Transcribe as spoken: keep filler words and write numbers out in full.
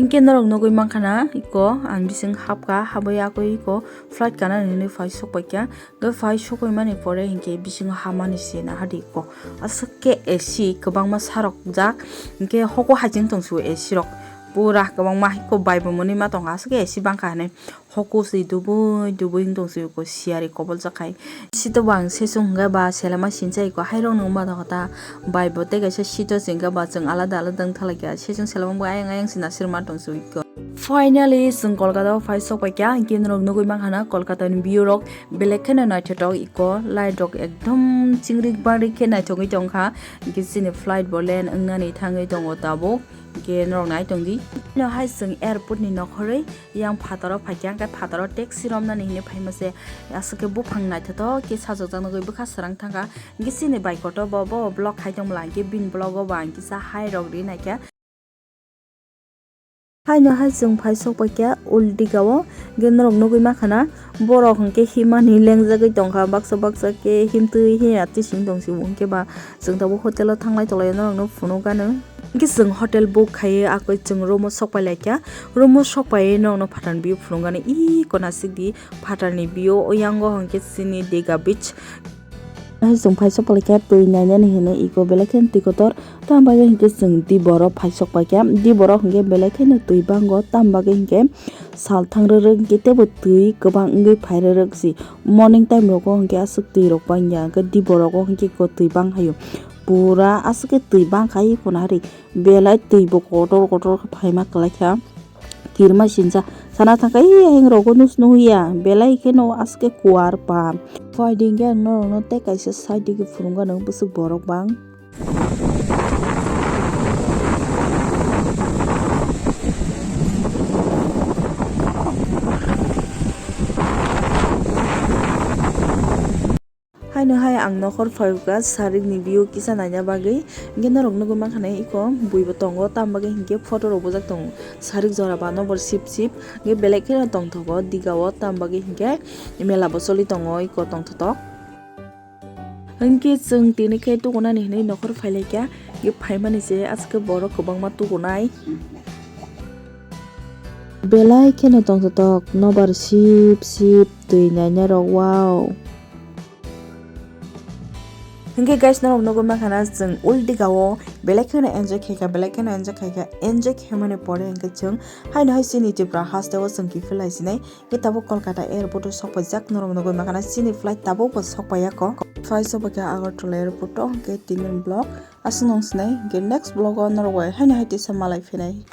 Hwnkhe norok nugwi mankha na iko ang bising hapkha, habwi akwi iko flight kana hinwi phai sokpaikha. Hwnkhe phai sokwi mani pore hinkhe bisingo hamani se nahadi iko. Aswk khe A C kwbangma sarok jak, hinkhe hoko haching tongsu A C rok. Pura kwbangma iko bai bo mwnwi ma tongkha, aswk khe A C bangkha hinwi. Hoko se dubui dubui wng tong sio ko siyari kobol jakhai. Sito bo ang sesung hwnkhe ba selema sinchai ko hairok nung ma tongkha ta bai bo tei kaisa sito se hwnkhe ba chwng alada alada wng thalaikha sesung selema bo ayang ayang se nasir ma tong sio ko. Finally chwng Kolkata o phai sok paikha hinkhe norok nugui mankha na Kolkata ni view rok belek kheno naithotok iko light rok ekdom chingrik bangrik khe naithogwi tongkha hinkhe chini flight bo land wngnani thangwi tongo tabuk. Hwnkhe norok nai tongdi. Hino hai chwng airport ni nokhorwi yang phataro phaikha, hwnkhe phataro taxi romnani hinwi phaima se aswk khe buphang naithotok khe sajokjak nugwi bwkha swrang thangkha. Hwnkhe chini bike kotor bo, bo vlog khai tongmwla, hwnkhe bini vlog o bo ang kisa hai rok ri naikha. Haino hai chwng phai sok paikha Old Diga o, hwnkhe norok nugwi mankha na borok hwnkhe himani lengjagwi tongkha, baksa baksa khe himtwi hiya tising tong sio, hwnkhe ba chwng tabuk hotel o thanglai tonglaio norokno phunukgano. Hwnkhe chwng hotel book khaiwi akoi chwng room o sok pai laikha. Room o sok paiwi norokno phatarni view phunukgani. Ih, kona sikdi phatarni view o, yango hwnkhe chini Diga beach. Hai chwng phai sok palaikha twi nainani hinwi iko belai kheno twi kotor. Tamo bagwi hwnkhe chwng diboro phai sok paikha. Diboro hwnkhe belai kheno twi bango, tamo bagwi hwnkhe sal thang rwrwk hwnkhe teibo twi kwbang wngwi phai rwrwk si. Morning time rogo hwnkhe aswk twi rok bangya, hwnkhe diborogo hwnkhe iko twi bang haio. Pura aswk khe twi bangkha iko nahari. Belai twi bo kotor kotor khe phaima kwlaikha. Kirima sinsa sana thangkha, "Ee, ayang rogo nus nuya." Belai kheno aswk khe kuar pa. Phaidi hwnkhe ang norokno tei kaisa side digi phunukgano bwswk borok bang. Haino hai ang nokhor phaikha sarikni view kisa naina bagwi, hwnkhe norok nugwi mankha na iko bui bo tongo, tamo bagwi hinkhe photo rok bujak tongo, sarik jora ba nokbar sip sip, hwnkhe belai kheno tongthogo Diga o, tamo bagwi hinkhe mela bo choli tongo iko tongthotok. Hwnkhe chwng tini khe tukunani hinwi nokhor phailaikha, hwnkhe phaimani se aswk khe borok kwbangma tukunai. Belai kheno tongthotok, nokbar sip sip twi naina rok, wow. Hwnkhe guys, norok nugwi mankha na chwng Old Diga o belai kheno enjoy khaikha, belai kheno enjoy khaikha, enjoy khaimani pore hwnkhe chwng haino hai chini Tripura haste o chwng kiphilai sinai. Hwnkhe tabuk Kolkata airport o sok paijak, norok nugwi mankha na chini flight tabuk bo sok paiyako. Phai sok paikha Agartala airport o, hwnkhe tini vlog aswk nung sinai, hwnkhe next vlog o norok bai haino hai tisa malai phinai.